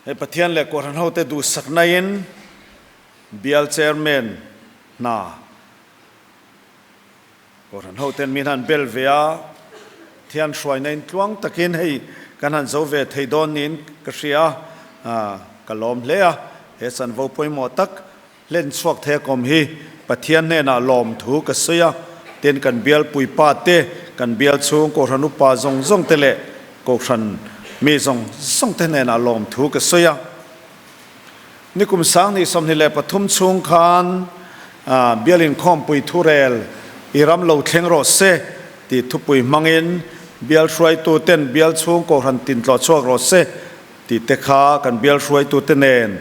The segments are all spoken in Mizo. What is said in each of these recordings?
Hei Pathian leh Kohhran hote duhsakna in Bial Chairman hna Kohhran hoten min han bel ve a, thian hruaina in tluang takin hei kan han zo ve thei dawn niin ka hria a, ka lawm hle a, he chanvo pawimawh tak Hlen chhuak thei a kawm hi Pathian hnenah lawmthu ka sawi a, tin kan bial puipa te, kan bial chhung Kohhran upa zawng zawng te leh Kohhran mi zawng zawng te hnenah lawmthu ka sawi a. Nikum 2023 chhung khan bial inkhawmpui thurel i ram lo thleng rawh se tih thupui hmangin bial hruaitu ten bial chhung Kohhran tin tlawh chhuak rawh se Tih te kha kan bial hruaitute nen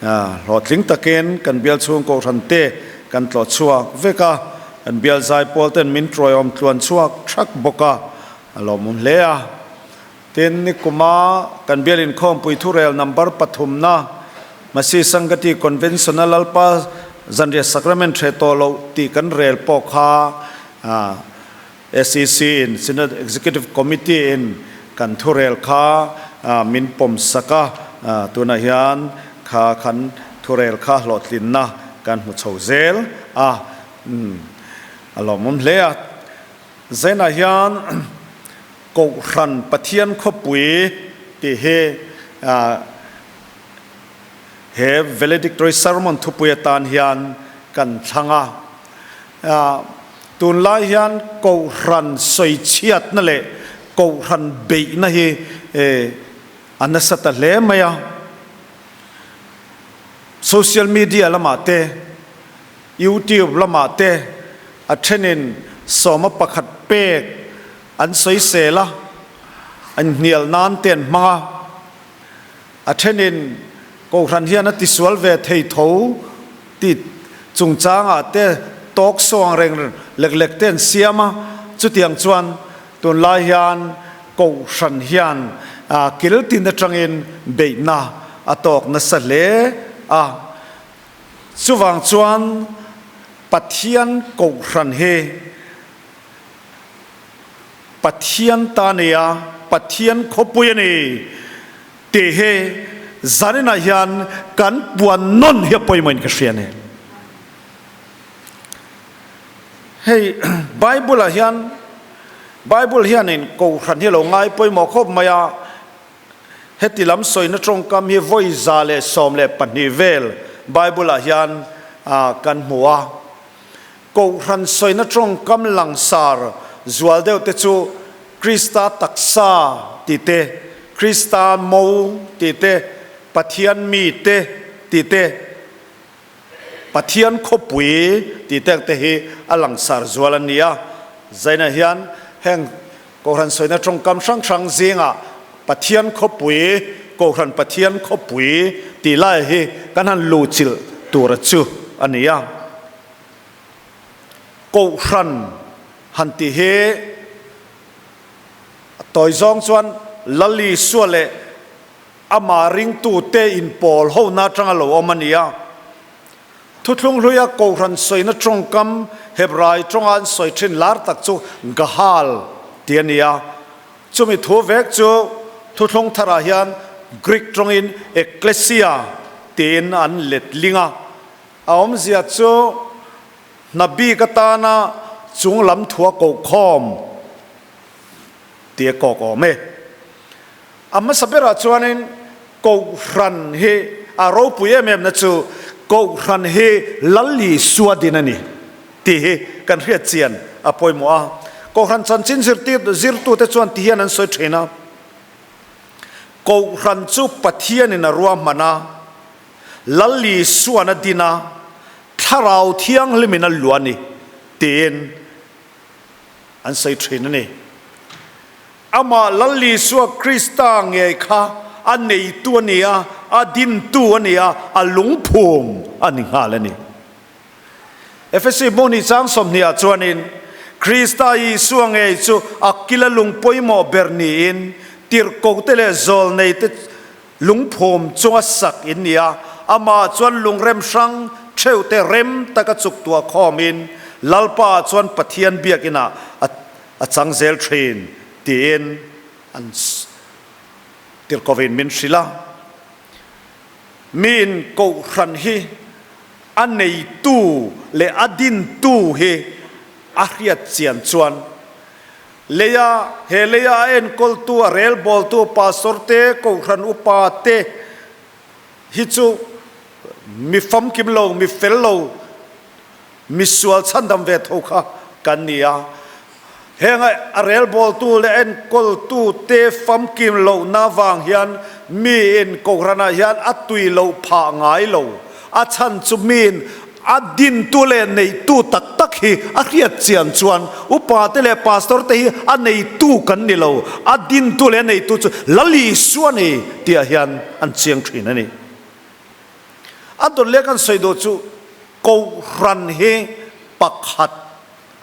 hlawhtling takin kan bial chhung kohhran te kan tlawh chhuak vek a, kan bial zaipawl ten min tuaiawm tluan chhuak thak bawk a, a lawmawm hle a. Tin, nikuma kan bial inkhawmpui thurel number pathumna Masi Sangati Convention-a Lalpa Zanriah Sacrament hreh tawh loh tih kan rel pawh kha SEC in Synod Executive Committee in kan thurel kha min pawm sak a, tunah hian kha kan thurel kha hlawhtlinna kan hmu chho zel a, a lawmawm hle a. Zainah hian Kohhran Pathian khawpui tih hi he valedictory sermon thupui atan hian kan thlang a. Tunlai hian Kohhran sawichhiatna leh Kohhran beihna hi a nasa ta hle mai a. Social media lamah te, YouTube lamah te a thenin sawma pakhat pek an sawisel a, an hnial nan te an hmang a. A thenin Kohhran hian a tisual ve thei tho tih chungchangah te talk show ang reng lek lek te an siam a, chutiang chuan tunlai hian Kohhran hian kil tin atangin beihna a tawk nasa hle a, chuvang chuan Pathian Kohhran hi Pathian ta nia, Pathian khawpui a ni tih hi zaninah hian kan puan nawn hi a pawimawhin ka hria a ni. Hei Bible-ah hian Bible hianin Kohhran hi a lo ngai pawimawh khawp mai a, heti lam sawina tawngkam hi vawi 112 vel Bible-ah hian kan hmu a. Kohhran sawina tawngkam langsar zual deuh te chu Krista taksa tih te, Krista mo tih te, Pathian mi te tih te, Pathian khawpui tih te te hi a langsar zual a ni a. Zainah hian heng Kohhran sawina tawngkam hrang hrang zingah Pathian khawpui, Kohhran Pathian khawpui tih lai hi kan han luhchilh tura chu a ni a. Kohhran han tih hi a tawi zawng chuan Lal Isua leh amah ringtute inpawl hona atanga lo awm a ni a. Thuthlung hluia Kohhran sawina tawngkam Hebrai tawnga an sawi thin lar tak chu Gahal tih a ni a. Chumi thu vek chu Thuthlung tharah hian Greek tawngin Ekklesia tiin an letling a. A awmzia chu hna bik atana chung lam thua kohkhawm tih a kawk awm e. A hmasa berah chuanin Kohhran hi a ropui em em na chu Kohhran hi Lal Isua din a ni tih hi kan hriat chian a pawimawh a. Kohhran chanchin zirtir zirtute chuan ti hian an sawi thin a, Kohhran chu Pathianin a ruahman a, Lal Isuan a din a, Thlarau Thianghlimin a luah a ni, tiin an sawi thin a ni. Amah Lal Isua Krista ngei kha a neitu a ni a, a dintu a ni a, a lungphum a ni nghal a ni. Efesi hmuhni chang sawmhnih ah chuanin Krista Isua ngei chu a kila lung pawimawh ber niin tirhkohte leh zawlneite Lungphum chunga sak in ni a, amah chuan lungrem hrang theuhte rem taka chuk tuah khawmin Lalpa ah chuan Pathian biakinah a chang zel thin tiin an tirhkovin min hrilh a. Miin Kohhran hi a neitu leh a dintu hi a hriat chian chuan leia he leia a enkawltu, a relbawltu, pastor te, Kohhran upa te hi chu mi famkim lo, mi fel lo, Misual chhandam ve tho kha kan ni a, heng a relbawltu leh enkawltu te famkim lohna vang hian miin Kohhranah hian a tui loh phah ngai lo. A chhan chu miin a dintu leh neihtu tak tak hi a hriat chian chuan upa te leh pastor te hi a neitu kan ni lo, a dintu leh a neitu chu Lal Isua a ni tihah hian an chiang thin a ni. A dawt leh kan sawi duh chu Kohhran hi pakhat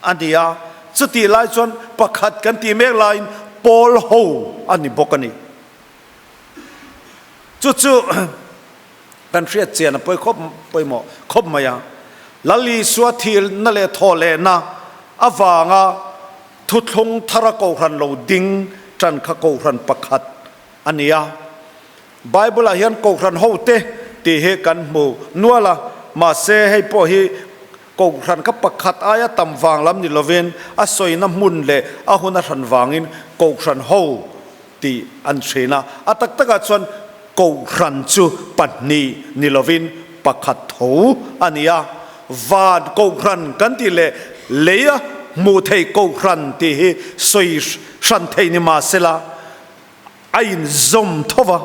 a ni a, chutih lai chuan pakhat kan tih mek laiin pawl ho a ni bawk a ni. Chu chu kan hriat chian a pawi khawp pawimawh khawp mai a. Lal Isua thilna leh thawhlehna avanga thuthlung thara Kohhran lo ding tan kha Kohhran pakhat a ni a. Bible-ah hian Kohhran hote tih hi kan hmu nual a, mahse hei pawh hi Kohhran kha pakhat aia tam vang lam ni lovin a sawina hmun leh a hun a hran vangin Kohhran ho tih an hrin a. A tak takah chuan Kohhran chu pahnih ni lovin pakhat tho a ni a, van Kohhran kan tih leh leia hmuh theih Kohhran tih hi sawi hran theih ni mahsela, A inzawm tho va,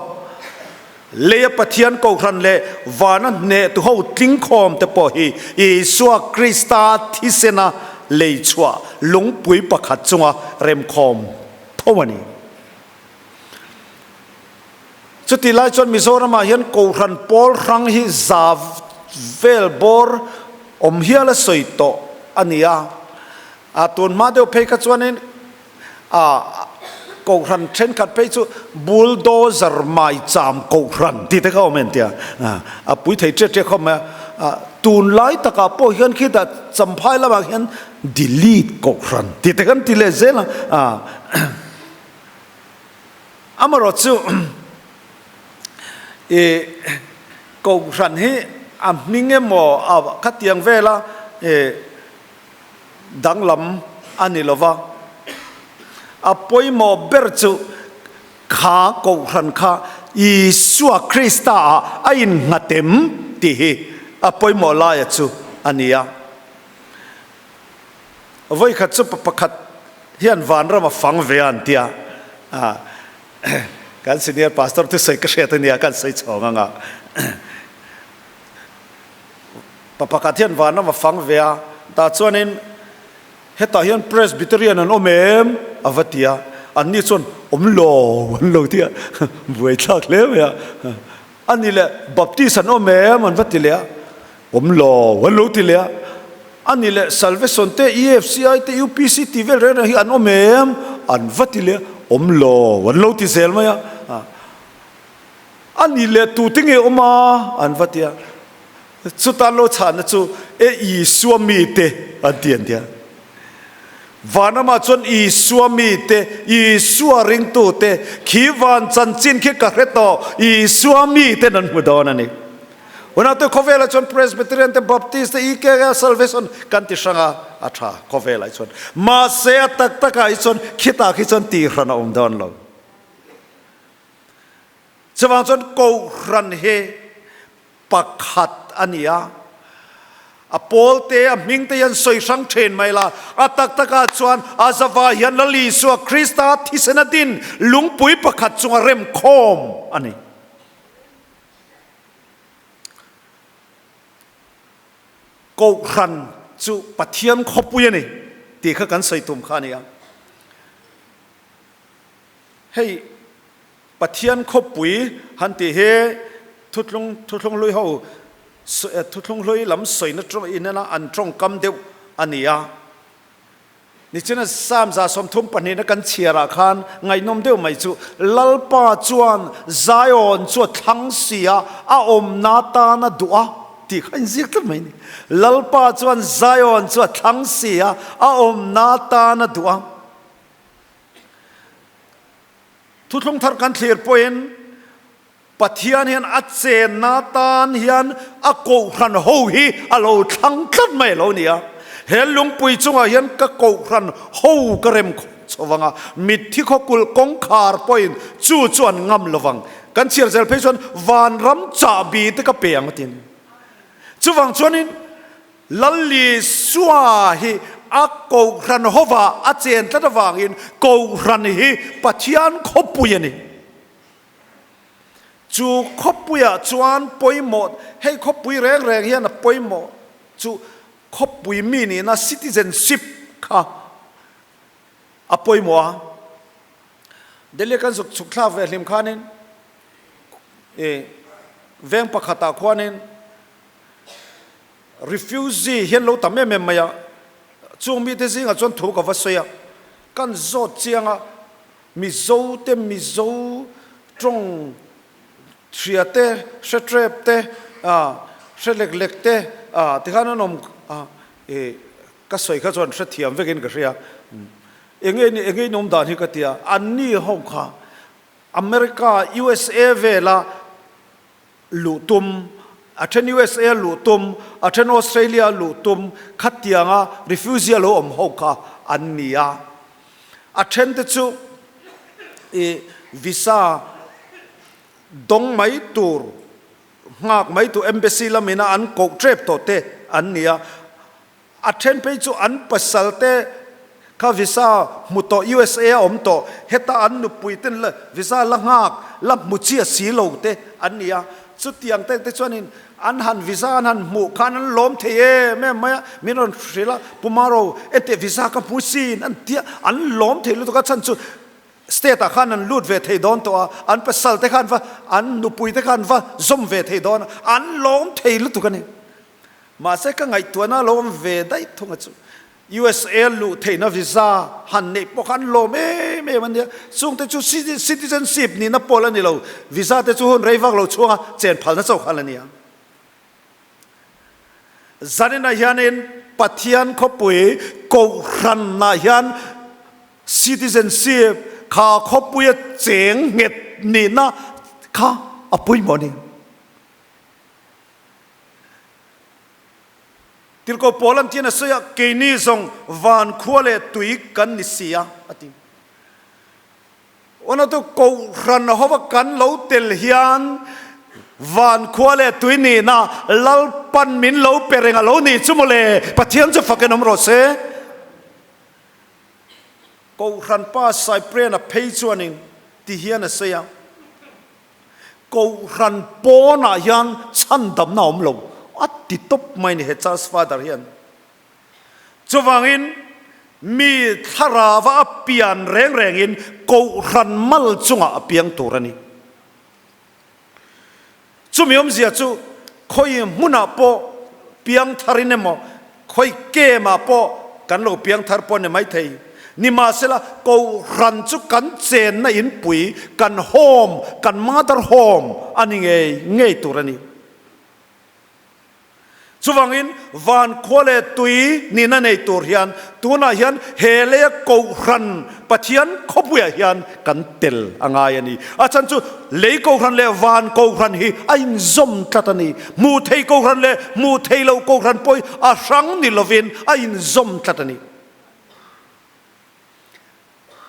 leia Pathian Kohhran leh vana hnehtu ho tlingkhawm te pawh hi Isua Krista thisena lei chhuah lungpui pakhat chunga remkhawm tho a ni. Chutih lai chuan Mizoramah hian Kohhran pawl hrang hi za vel bawr awm hial a sawi tawh a ni a, a tun hma deuh phei kha chuanin A Kohhran thenkhat phei chu bulldozer maicham Kohhran tih te kha awm em tia a pui thei ṭiak ṭiak khawp mai a. Tunlai takah pawh hian khitah Champhai lamah hian delete Kohhran tih te kan ti leh zel a. Amaherawhchu chu i Kohhran hi a hming emaw a khatiang vela i danglam a ni lo va, a pawimawh ber chu kha Kohhran kha Isua Krista ah a innghat em tih hi a pawimawh laia chu a ni a. Vawikhat chu pa pakhat hian vanram a fang ve a an ti a, kan senior pastor thusawi ka hriat a nia kan sawi chhawng ang a. Pa pakhat hian vanram a fang ve a, tah chuanin hetah hian Presbyterian an awm em? a va ti a, anni chuan awm lo an lo ti a, buaithlak hle mai a, a ni leh Baptist an awm em? an va ti leh a, awm lo an lo ti leh a, a ni leh Salvation te, EFCI te, UPC tih vel reng reng hi an awm em? an va ti leh a, awm lo an lo ti zel mai a. A ni leh tute nge awm a? An va ti a. Chuta lo chhahna chu, E Isua mite, an ti an ti a. Vanramah chuan Isua mite, Isua ringtute, khi van chanchin khi ka hre tawh, Isua miten an hmu dawn a ni. Hunah khawvelah chuan Presbyterian te, Baptist te, EKL, Salvation kan ti hrang a, a tha khawvelah hi chuan. Mahse a tak takah hi chuan khitah khi chuan tihhran a awm dawn lo. Chuvang chuan Kohhran hi pakhat a ni a, a pawl te, a hming te hian sawi hrang then mai la, a tak takah chuan a zava hian Lal Isua Krista thisen a din lungpui pakhat chunga remkhawm a ni. Kohhran chu Pathian khawpui a ni tih kha kan sawi tum kha a ni a. Hei Pathian khawpui han tih hi thuthlung thuthlung hlui ho thuthlung hlui lam sawina inena an tawngkam deuh a ni a. Nichina Psalm 32 na kan chhiarah khan ngaihnawm deuh mai chu Lalpa chuan Zion chu a thlang si a, a awmna tan a duh a tih kha a inziak tlat mai a ni. Lalpa chuan Zion chu a thlang si a, a awmna tan a duh a. Thuthlung thar kan thlir pawhin Pathian hian a chenna tan hian a kohhran ho hi a lo thlang tlat mai a lo ni a. He lungpui chungah hian ka kohhran ho ka rem chho vang a, mitthi khawkulh kawngkhar pawhin chu chu an ngam lo vang. Kan chhiar zel phei chuan vanram chahbi te ka pe ang a ti a ni. Chuvang chuanin Lalisua hi a kohhran hovah a chen tlat avangin kohhran hi Pathian khawpui a ni. Chu khawpuiah chuan pawimawh, hei khawpui reng reng hian a pawimawh chu khawpui mi nihna citizenship kha a pawimawh a. Delhi kan zuk chhuk thlak ve hlim khanin i veng pakhatah khuanin refugee hian lo tam em em mai a, chung mite zingah chuan thu ka va sawi a, kan zawt chiang a. Mizo te Mizo tawng hria te, hre trep te, hre lek lek te tikhan an awm a, ka sawi kha chuan hre thiam vekin ka hria. Enge enge in awm dan hi ka ti a, anni ho kha America, USA vela luh tum, a then USA luh tum, a then Australia luh tum khatianga refugee a lo awm ho kha an ni a. A then te chu i visa dawng mai tur, nghak mai tur embassy lamina an koh tep tawh te an ni a. A then phei chu an pasal te kha visa hmu tawh USA a awm tawh, heta an nupui ten la visa la nghak la hmu chiah si lo te an ni a, chutiang te te chuanin an han visa an han hmuh khan an lawm thei em em mai a, min rawn hrilh a, Pu Maro enteh visa ka hmu sin an tia, an lawm thei lutuk a chhan chu state ah khan an lut ve thei dawn tawh a, an pasal te khan va an nupui te khan va zawm ve thei dawn a, an lawm thei lutuk a ni. Mahse ka ngaihtuahna lo awm ve daih thung a chu. USA luh theihna visa han neih pawh kha an lawm em em a nia. Chungte chu citizenship nihna pawl a ni lo. Visa te chu hun rei vak lo chhunga chen phalna chauh kha la nia. Zaninah hianin Pathian khawpui Kohhranah hian citizenship kha khawpuia cheng nghet nihna kha a pawimawh a ni. Tirhkoh Paul an tian a sawi a, Keini zawng van khua leh tui kan ni si a, a ti. Unautu Kohhran hova kan lo tel hian van khua leh tui nihna Lalpan min lo pe reng a lo nih chu mawle, Pathian chu fakin awm rawh se. Kohhran pa Cyprian-a phei chuanin ti hian a sawi a. Kohhran pawnah hian chhandamna a awm lo a ti tawp mai ni he Church Father hian. Chuvangin mi thlarava a pian reng rengin Kohhran mal chungah a piang tur a ni. Chumi awmzia chu khawi hmunah pawh piangtharin emaw, khawi kemah pawh kan lo piangthar pawh a ni maithei. Nimahsela, Kohhran chu kan chenna inpui, kan home, kan mother home a ni ngei ngei tur a ni. Chuvangin, van khua leh tui nihna nei tur hian tunah hian he leia Kohhran Pathian khawpuiah hian kan tel a ngai a ni. A chhan chu lei Kohhran leh van Kohhran hi a inzawm tlat a ni. Hmuh thei Kohhran leh hmuh thei loh Kohhran pawh hi a hrang ni lovin a inzawm tlat a ni.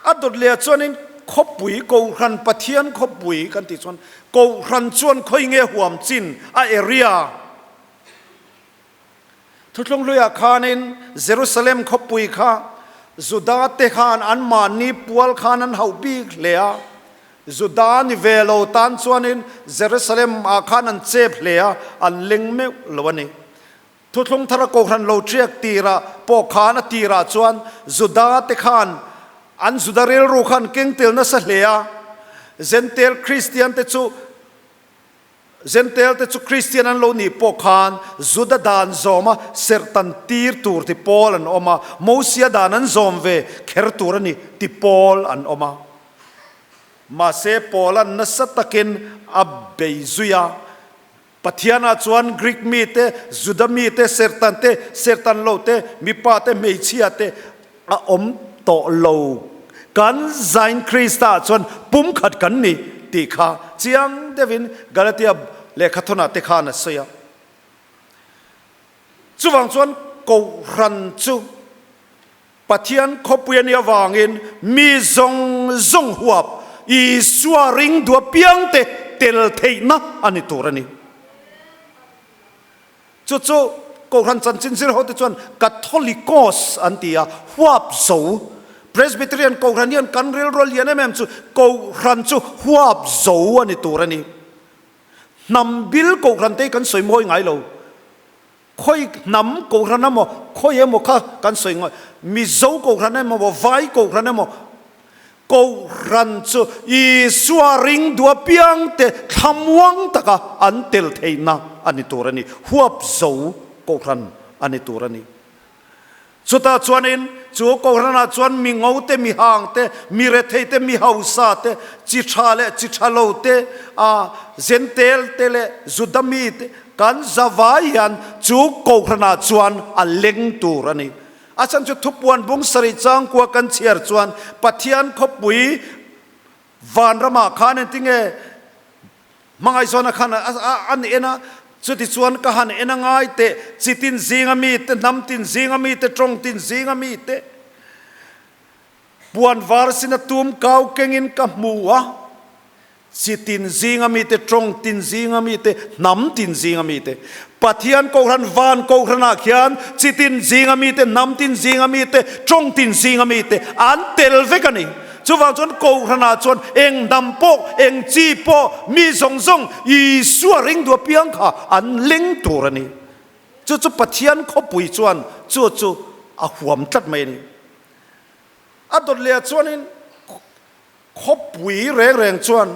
A dawt leh ah chuanin khawpui Kohhran Pathian khawpui kan tih chuan Kohhran chuan khawi nge huam chin a area Thuthlung hluiah khanin Jerusalem khawpui kha Juda te khan anmahni pual khan an hauh bik hle a, Juda ni ve lo tan chuanin Jerusalem ah khan an chep hle a, an leng meuh lo a ni. Thuthlung thara Kohhran lo ṭiak tirah pawh khan a tirah chuan Juda te khan an Juda rilru khan keng tel nasa hle a, Jentail Kristian te chu Jentail te chu Kristian an lo nih pawh khan Juda dan zawma serhtan tir tur ti pawl an awm a, Mosia dan an zawm ve kher tur a ni ti pawl an awm a. Mahse Paula'n nasa takin a bei zui a. Pathianah chuan Greek mite, Juda mite, serhtan te, serhtan lo te, mipa te, hmeichhia te a awm tawh lo. Kan Zain Krista ah chuan pumkhat kan ni tih kha chiang deuhin Galatia lehkhathawnah te khan a sawi a. Chuvang chuan Kohhran chu Pathian khawpui a nih avangin mi zawng zawng huap Isua ring duh apiangte tel theihna a ni tur a ni. Chu chu Kohhran chanchin zir hote chuan Catholicos an ti a, huap zo. Presbyterian Kohhran hian kan rilru a lian em em chu Kohhran chu huap zo a ni tur a ni. Hnam bil Kohhran te hi kan sawi mawi ngai lo. Khawi hnam Kohhran emaw, khawi emaw kha kan sawi ngai. Mizo Kohhran emaw, Vai Kohhran emaw, Kohhran chu Isua ring duh apiangte thlamuang taka an tel theihna a ni tur a ni. Huap zo Kohhran a ni tur a ni. Chutah chuanin chu Kohhranah chuan mi ngo te, mi hang te, mi rethei te, mi hausa te, chi tha leh chi tha lo te, a Zentel te leh Juda mi te kan zavai hian chu Kohhranah chuan a leng tur a ni. A chhan chu thupuan bung sarih changkua kan chhiar chuan Pathian khawpui vanramah khan engtinge hmangaihzawna khan an en a, chutichuan ka han en a ngai teh, chi tin zinga mite, hnam tin zinga mite, tawng tin zinga mite puan var sina tum kau kengin ka hmu a. Chi tin zinga mite, tawng tin zinga mite, hnam tin zinga mite. Pathian Kohhran, van Kohhranah khian chi tin zinga mite, hnam tin zinga mite, tawng tin zinga mite an tel vek a ni. Chuvang chuan Kohhranah chuan eng hnam pawh, eng chi pawh, mi zawng zawng Isua ring duh apiang kha an leng tur a ni. Chu chu Pathian khawpui chuan chu chu a huam tlat mai a ni. A dawt leh ah chuanin Khawpui reng reng chuan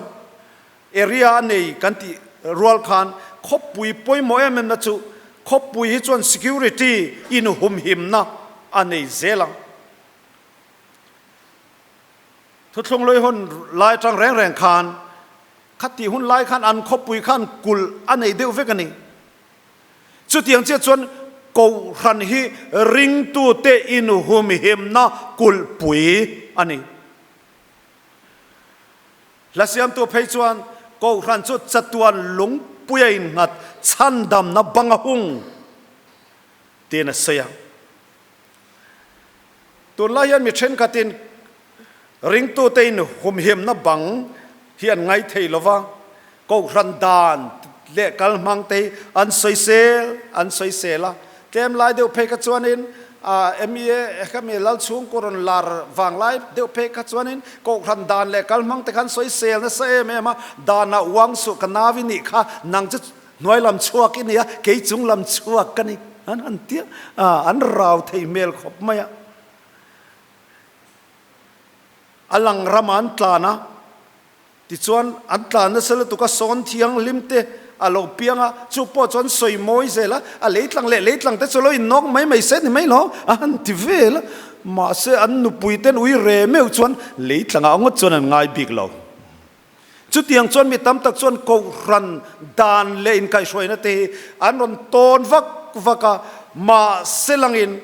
area a nei kan tih rual khan khawpui pawimawh em em na chu khawpui hi chuan security inhumhimna a nei zel ang. Thuthlung lui hun lai atang reng reng khan khatih hun lai khan an khawpui khan kulh a nei deuh vek a ni. Chutiang chiah chuan Kohhran hi ringtute inhumhimna kulhpui a ni. Hla siamtu phei chuan Kohhran chu chatuan lungpui a innghat chhandamna bang a hung tiin a sawi a. Tunlai hian mi thenkhatin ringtute inhumhimna bang hi an ngai thei lo va, Kohhran dan leh kalhmang te hi an sawisel an sawisel a, tlem lai deuh phei kha chuanin MEA khami Lalchhungkaw rawn lar vang lai deuh phei kha chuanin Kohhran dan leh kalhmang te khan sawisel nasa em em a, danah uang suh ka nau i nih kha nang chu hnuai lam chhuak i nia kei chung lam chhuak ka ni an han tia an rau thei hmel khawp mai a. A lang ramah an tlan a. Tichuan, an tlan nasa lutuk a, sawn thianghlim te a lo piang a, chu pawh chuan sawi mawi zel a, a leitlang leh leitlang te chu lo innawk mai mai se ni mai lo, a han ti vel a. Mahse, an nupui ten ui re meuh chuan leitlangah ngawt chuan an ngai bik lo. Chutiang chuan mi tam tak chuan Kohhran dan leh inkaihhruaina te hi an rawn tawn vak vak a, mahse langin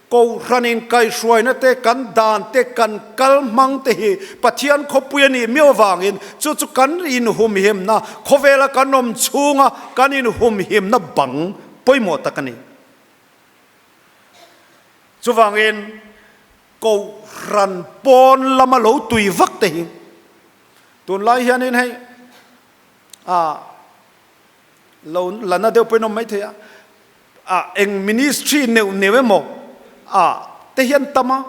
Kohhran inkaihhruaina te, kan dan te, kan kal hmang te hi Pathian khawpui a nih miau avangin chu chu kan inhumhimna, khawvela kan awm chhunga kan inhumhimna bang pawimawh tak a ni. Chuvangin Kohhran pawn lama lo tui vak te hi tunlai hianin hei ah lo la na deuh pawhin awm maithei a. Ah eng ministry neuh neuh emaw ah te hian tam a,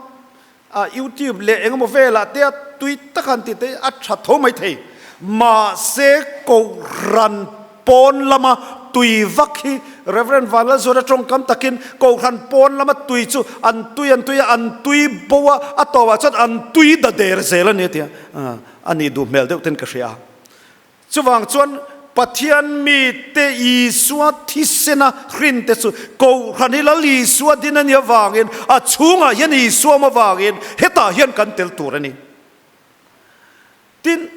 ah youtube leh eng emaw velah te a tui tak an tih te a tha tho mai thei. Mahse Kohhran pawn lama tui vak hi Rev. Vanlalzuala tawngkam takin Kohhran pawn lama tui chu an tui an tui a, an tui bo a, a tawpah chuan an tui da der zel a ni a ti a, a nih duh hmel deuh ten ka hria. Chuvang chuan Pathian mite Isua thisena hrinte chu Kohhran hi Lal Isua din a nih avangin a chhungah hian Isua awm avangin hetah hian kan tel tur a ni. Tin,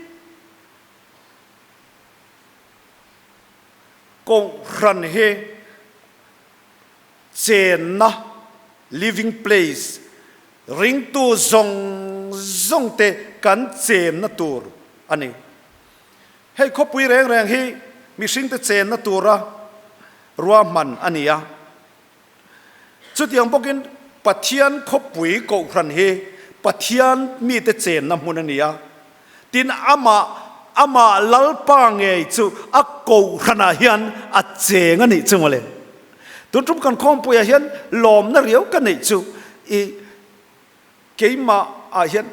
Kohhran hi chenna, living place, ringtu zawng zawngte kan chenna tur a ni. Hei khawpui reng reng hi mihringte chenna tura ruahman a ni a. Chutiang bawkin Pathian khawpui kohhran hi Pathian mite chenna hmun a ni a. Tin, amah, amah Lalpa ngei chu a kohhranah hian a cheng a nih chu mawle. Tun tum kan khawmpuiah hian lawmna riau ka neih chu i Keimah ah hian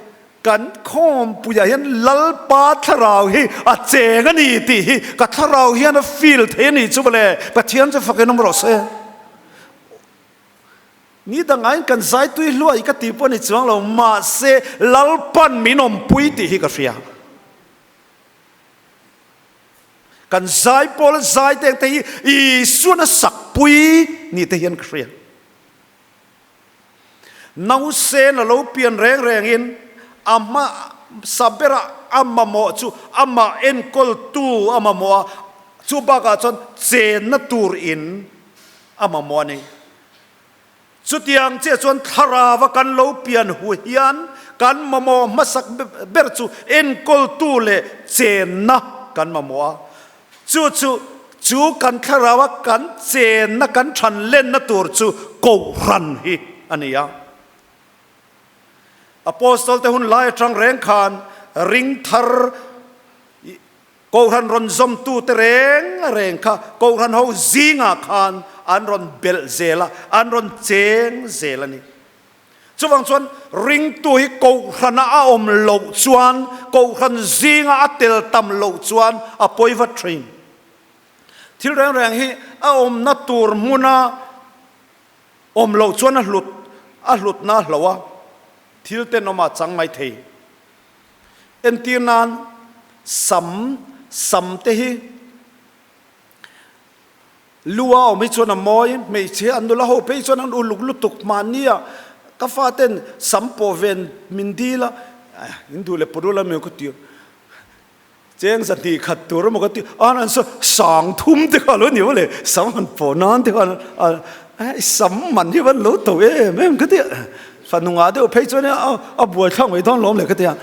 kan khawmpuiah hian Lalpa thlarau hi a cheng a ni tih hi ka thlarau hian a feel thei a ni chu mawle, Pathian chu fakin awm rawh se. Ni dangaiin kan zai tui hluai ka tih pawh a ni chuang lo, mahse Lalpan min awmpui tih hi ka hria. Kan zai pawl zai te ang te hi Isuan a sakpui ni te hian ka hria. Nausen a lo pian reng rengin a hmasa berah a mamawh chu amah enkawltu a mamawh a, chu bakah chuan chenna tur in a mamawh a ni. Chutiang chiah chuan thlarava kan lo pian hu hian kan mamawh hmasak ber chu enkawltu leh chenna kan mamawh a. Chu chu chu kan thlaraua kan chenna, kan than lenna tur chu Kohhran hi a ni a. Apostol te hun lai atang reng khan ring thar Kohhran rawn zawmtu te reng reng kha Kohhran ho zingah khan an rawn belh zel a, an rawn cheng zel a ni. Chuvang chuan ringtu hi Kohhrana a awm loh chuan, Kohhran zinga a tel tam loh chuan a pawi vat thin. Thil reng reng hi a awmna tur hmuna awm loh chuan a hlut, a hlutna a hloh a, thil tenawm a chang mai thei. Entir nan sam, sam te hi Lu a awm hi chuan a mawi, hmeichhia an nula ho phei chuan an uluk lutuk mahni a, ka faten sam pawh ven min dil a, in duh leh pawh ula mi ka ti a, cheng zahnih khat tur emaw ka ti a, an sawi sang thum te kha a lo ni maw le, sam han pawh nan te khan a sam man hi van lo to em em ka ti a, fanu ngah deuh phei chuan a buaithlak mai dawn lawm le ka ti a,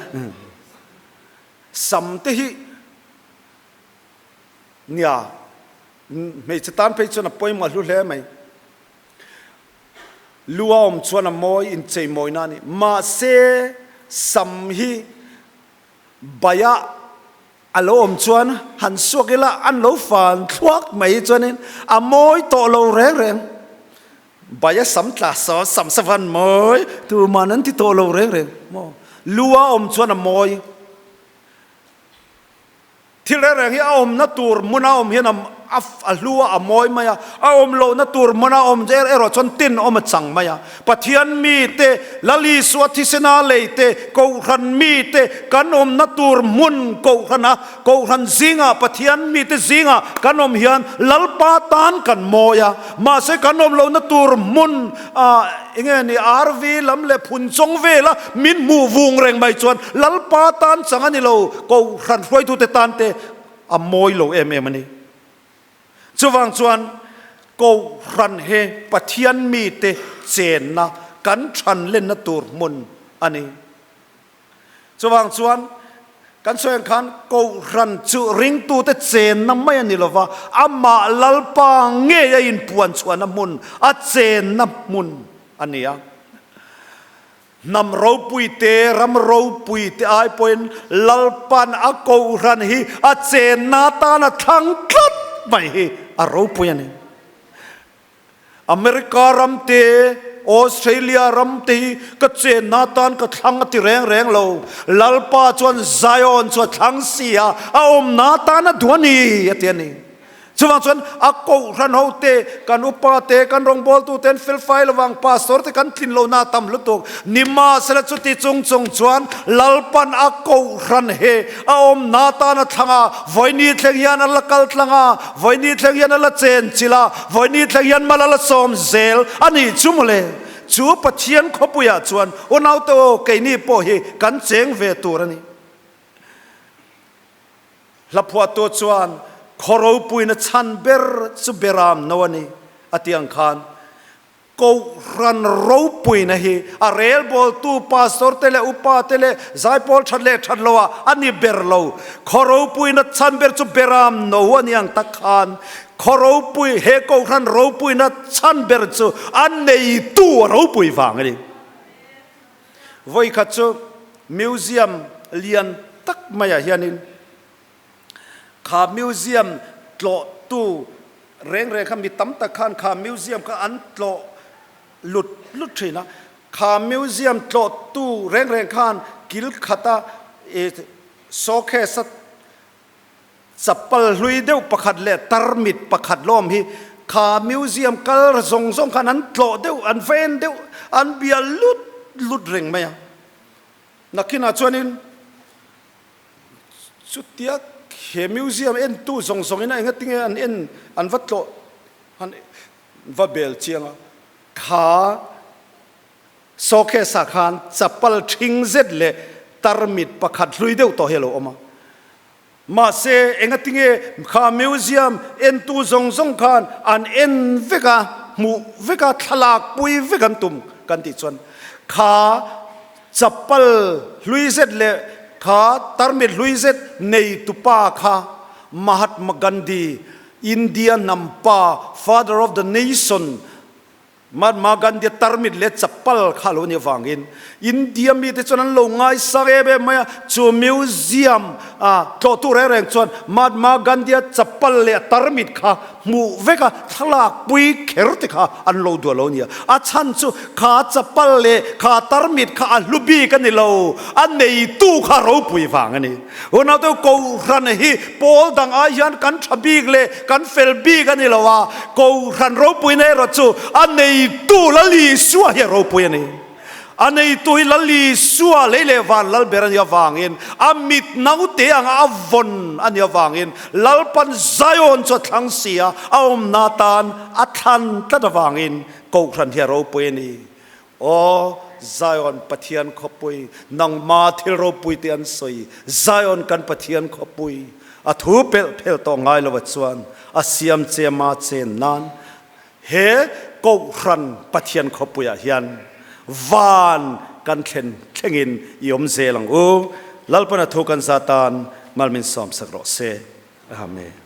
sam te hi Nia, hmeichhe tan phei chuan a pawimawh hlu hle mai. Lu a awm chuan a mawi inchei mawina a ni. Mahse, sam hi baiah a lo awm chuan han suak ila an lo fan thluak mai hi chuanin a mawi tawh lo reng reng. Baia sam tla saw sam savan mawi tuman an ti tawh lo reng reng maw. Lu a awm chuan a mawi. Thil reng reng hi a awmna tur hmuna awm hian a hlu a, a mawi mai a, a awm lohna tur hmuna awm zel erawh chuan tin awm a chang mai a. Pathian mite, Lal Isua thisena leite, Kohhran mite kan awmna tur hmun Kohhrana, Kohhran zingah, Pathian mite zingah kan awm hian Lalpa tan kan mawi a, mahse kan awm lohna tur hmun Enge ni RV lam leh phun chawng vela min hmuh vung reng mai chuan Lalpa tan chang a ni lo, Kohhran hruaitute tan te a mawi lo em em a ni. Chuvang chuan Kohhran hi Pathian mite chenna kan than lenna tur hmun a ni. Chuvang chuan kan sawi ang khan Kohhran chu ringtute chenna mai a ni lova, amah Lalpa ngei a inpuan chhuahna hmun, a chenna hmun a ni a. Hnam ropui te, ram ropui te ai pawhin Lalpan a Kohhran hi a chenna atan a thlang tlat mai hi a ropui a ni. America ram te, Australia ram te hi ka chenna atan ka thlang a ti reng reng lo. Lalpa chuan Zion chu a thlang si a, a awmna atan a duh a ni, a ti a ni. Chuvang chuan a kohhran ho te, kan upa te, kan rawngbawltu te an felfai lovang, pastor te kan tlin lohna a tam lutuk. Nimahsela chuti chung chung chuan Lalpan a kohhran he a awmna atan a thlang a, vawiini thleng hian a la kal tlang a, Vawiini thleng hian a la chen chilh a, vawiini thleng hian mal a la sawm zel a nih chu mawle. Chu Pathian khawpuiah chuan unaute aw keini pawh hi kan cheng ve tur a ni. Hlaphuahtu chuan khaw ropuina chhan ber chu beram no a ni a tih ang khan. Kohhran ropuina hi a relbawltu pastor te leh upa te leh zaipawl that leh that lo ah a ni ber lo. Khaw ropuina chhan ber chu beram no a ni ang tak khan khaw ropui he kohhran ropuina chhan ber chu a neitu a ropui vang a ni. Vawikhat chu museum lian tak maiah hianin Kha museum tlawhtu reng reng kha mi tam tak khan kha museum kha an tlawh lut lut thin a. Kha museum tlawhtu reng reng khan kil khata i showcase a chapal hlui deuh pakhat leh tarmit pakhat lawm hi kha museum kal zawng zawng khan an tlawh deuh, an ven deuh, an bia lut lut reng mai a. Nakinah chuanin. Chutia he museum entu zawng zawngin a engatinge an en an va tlawh han va bel chiang a, kha showcase ah khan chapal ṭhing zet leh tarmit pakhat hlui deuh tawh hi a lo awm a. Mahse engatinge kha museum entu zawng zawng khan an en vek a, hmuh vek a, thlalak pui vek an tum kan tih chuan kha Chapal hlui zet leh kha tarmit hlui zet nei tupa kha Mahatma Gandhi, India hnam pa, Father of the Nation, Mahatma Gandhi-a tarmit leh chapal kha a lo nih avangin India mite chuan an lo ngaisang em em mai a, chu museum a tlawhtu reng reng chuan Mahatma Gandhi-a chapal leh tarmit kha hmuh vek a, thlalak pui kher te kha an lo duah lo nia. A chhan chu kha chapal leh kha tarmit kha a hlu bik a ni lo, a neitu kha ropui vang a ni. Unaute Kohhran hi pawl dang ai hian kan tha bik leh kan fel bik a ni lo a, Kohhran ropuina erawh chu a neitu Lal Isua hi a ropui a ni. A neitu hi Lal Isua lei leh van lal ber a nih avangin, a mit naute anga a vawn a nih avangin Lalpan Zion chu a thlang si a, a awmna atan a thlan tlat avangin Kohhran hi a ropui a ni. Aw Zion Pathian khawpui, nangma thil ropui te an sawi, Zion kan Pathian khawpui, a thu pelh phel tawh ngai lo a chuan a siam che ma chen nan He Kohhran Pathian khawpuiah hian van kan thlen thlengin i awm zel ang u. Lalpan a thu kan za tan mal min sawmsak rawh se. Amen.